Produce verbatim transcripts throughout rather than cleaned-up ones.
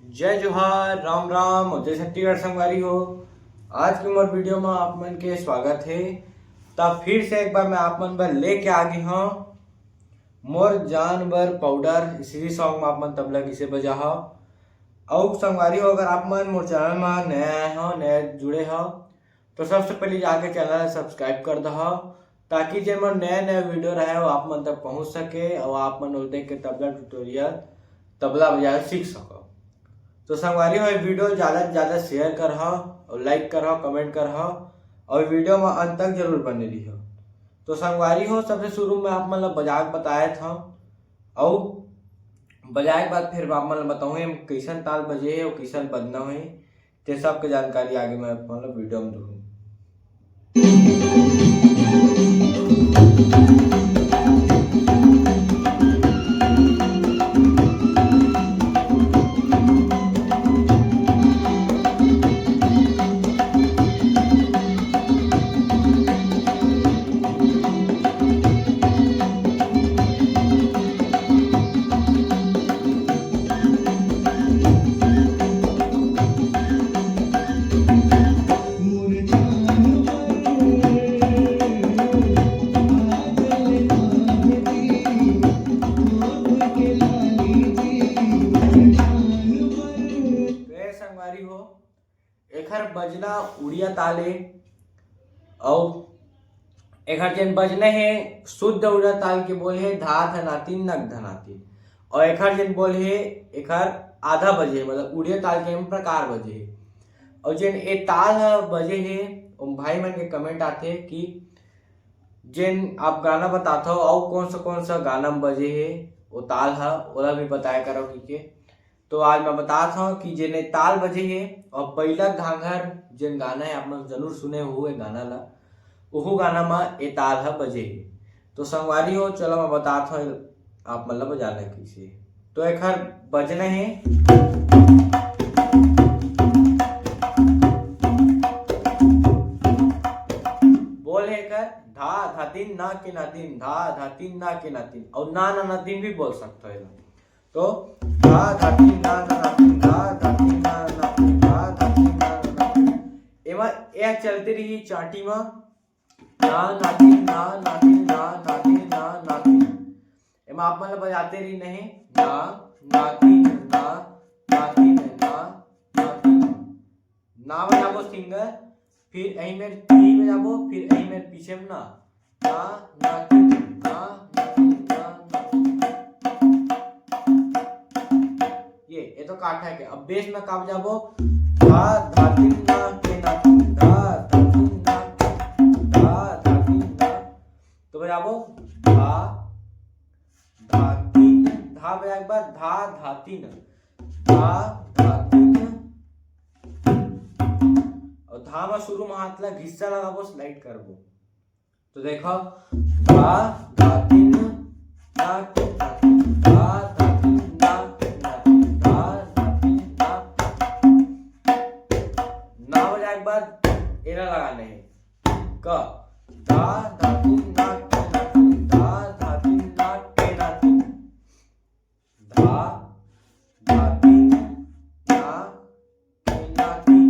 जय जोहार, राम राम और जय छत्तीसगढ़ संगवारी हो। आज के मोर वीडियो में आप मन के स्वागत है। तब फिर से एक बार मैं आप मन बर लेके आ गई हूँ मोर जान बर पाउडर। इसी सॉन्ग में आप मन तबला किसे बजा हो। और संगवारी हो, अगर आप मन मोर चैनल में नया आए हो, नया जुड़े हो, तो सबसे पहले जाके चैनल सब्सक्राइब कर दो, ताकि जे मोर नया नया वीडियो रहे वो आप मन तक पहुँच सके और आप मन वो देख के तबला ट्यूटोरियल, तबला बजाना सीख सको। तो संगवारी हो, वीडियो ज़्यादा से ज़्यादा शेयर कर हो और लाइक कर हो, कमेंट कर हो और वीडियो में अंत तक जरूर बने रही हो। तो संगवारी हो, सबसे शुरू में आप मन ला बजा के बताए था और बजाए के बाद फिर आप मन ला बताऊँ हम कैसन ताल बजे है और कैसन बजना है। ते सब के जानकारी आगे मैं आप मन ला वीडियो में दूँ। तो ये संगवारी हो, एखर बजना उड़िया ताल ए, अउ एखर जेन बजना हे शुद्ध उड़िया ताल के बोल हे धा धनातिन नग धनातिन, अउ एखर जेन बोल हे एखर आधा बजे हे, मतलब उड़िया ताल के एम प्रकार बजे हे। अउ जेन ए ताल ह बजे हे, ओम भाई मन के कमेंट आथे कि जेन आप गाना बताथव अउ कौन सा कौन सा गाना में बजे हे ओ ताल ह, ओला भी बताया करव कहिके। तो आज मैं बतात हव कि जेने ताल बजे हे और पहिला घांघर जेन गाना हे, आप मन जरूर सुने हो ए गाना ला, ओहू गाना म ए ताल ह बजे हे। तो संगवारी हो, चलो मैं बतात हव आप मन ला बजाना कइसे। तो एखर बजना हे, बोल हे एखर धा धातिन ना के नातिन, धा धातिन ना के नातिन, और ना ना नातिन भी बोल सकथो एला। तो धा धातिन ना ना नातिन, धा धातिन ना ना नातिन, धा धातिन ना ना नातिन। एमा ए चलते रही चाटी म, ना नातिन ना नातिन ना नातिन ना नातिन। एमा आप मन ल बजाते रही नहीं, ना नातिन ना नातिन ना नातिन। ना बजाबो सिंगल, फिर यहीं मेर ती बजाबो, फिर यहीं मेर पीछे में ना, ना, ना, ती, ना, ना, ती, ना, ना, ती। ये, ये तो काठा के। अब बेस में का बजाबो? धा, धा, तीन, ना, के, ना, तीन, धा, धा, तीन, ना, के, धा, धा, तीन, ना। तो बजाबो, धा, धा, तीन, धा बजाए के बाद धा, धा, तीन, धा, धा, तीन, और धा में शुरू में हाथ ला घिस्सा लगाबो, स्लाइड करबो। तो देखो, धा, धा, तीन, ना, तीन, ना, तीन, धा, धा, तीन, ना, तीन, ना, तीन, धा, धा, तीन, ना। ना बजाए के बाद एला लगाने हे। क, धा, धा, तीन, ना, तीन, ना, तीन, धा, धा, तीन, ना, तीन, ना, तीन। धा, धा, तीन, ना, तीन, ना, तीन।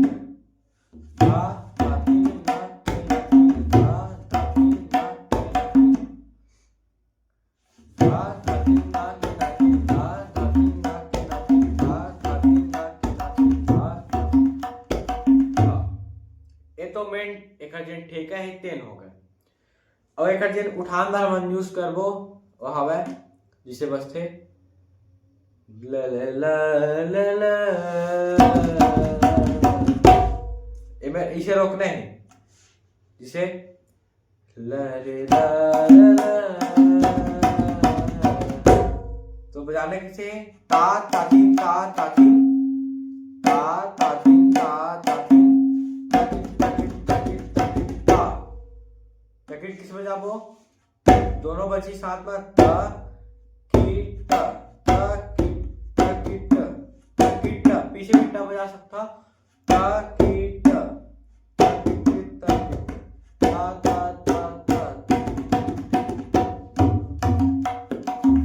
धा, धा, तीन, ना, तीन, ना, तीन, धा, धा, तीन, ना, तीन, ना, तीन। धा, धा, तीन, ना, तीन, ना, तीन, धा, धा, तीन, ना, तीन, धा, धा, तीन, ना, तीन, धा, धा, तीन। हाँ। ए तो मेन एकर जेन ठेका हे, तेन हो गए। अउ एकर जेन उठान बर हमन यूज़ करबो, वो हवय, जिसे बजथे ल, ल, ल, ल, ल। एमे इसे रोकना हे, जिसे ल, रे, ल, ल, ल। तो बजाने किसे? ता, ता, तीन, ता, ता, तीन। ता, ता, तीन, ता, ता, तीन। ता, तीन, ता, तीन, ता, तीन, ता, तीन, ता। तकिट किस बजाबो? दोनों बजी साथ में, त, की, ट, त, की, त, की, ट, त, की, ट। पीछे भी ट बजा सकता। त, की, ट, त, की, ट, त, त, त, त। धा, धा, तीन, धा, की, धा, की,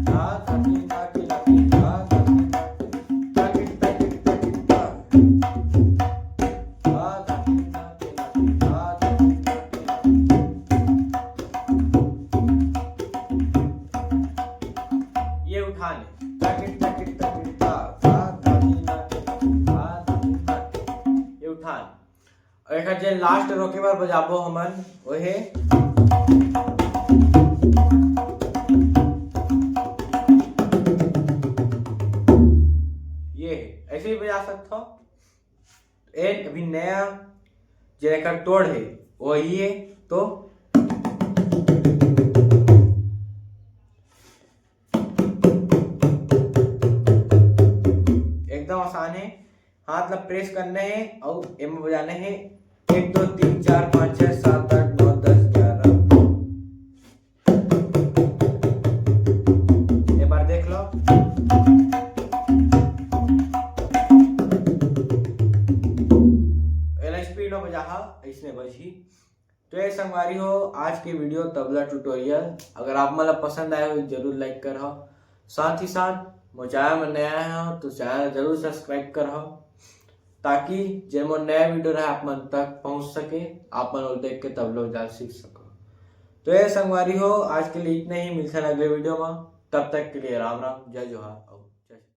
धा, धा, तीन, धा, की, धा, की, धा, की, धा, की, अउ एखर जे लास्ट रोके बर बजाबो हमन, ओहे ये हे, ऐसे भी बजा सकत हो। ए अभी नया जे एकर तोड़ हे, वो ये तो एकदम आसान हे। हाथ ला प्रेस करना हे अउ एमा बजाना हे, एक दो तीन चार पाँच छः सात आठ नौ दस ग्यारह। एक बार देख लो, एला स्पीड में बजा हा, इसने बजही। तो ये संगवारी हो, आज के वीडियो तबला ट्यूटोरियल अगर आप मन ला पसंद आए हो, जरूर लाइक कर हो। साथ ही साथ मोर चैनल में नया आए हो तो चैनल जरूर सब्सक्राइब कर हो, ताकि जे मोर नया वीडियो रहे आप मन तक पहुंच सके, आप मन ओला देख के तबला बजाना सीख सको। तो ये संगवारी हो, आज के लिए इतना ही, मिलते हैं अगले वीडियो में। तब तक के लिए राम राम, जय जोहार।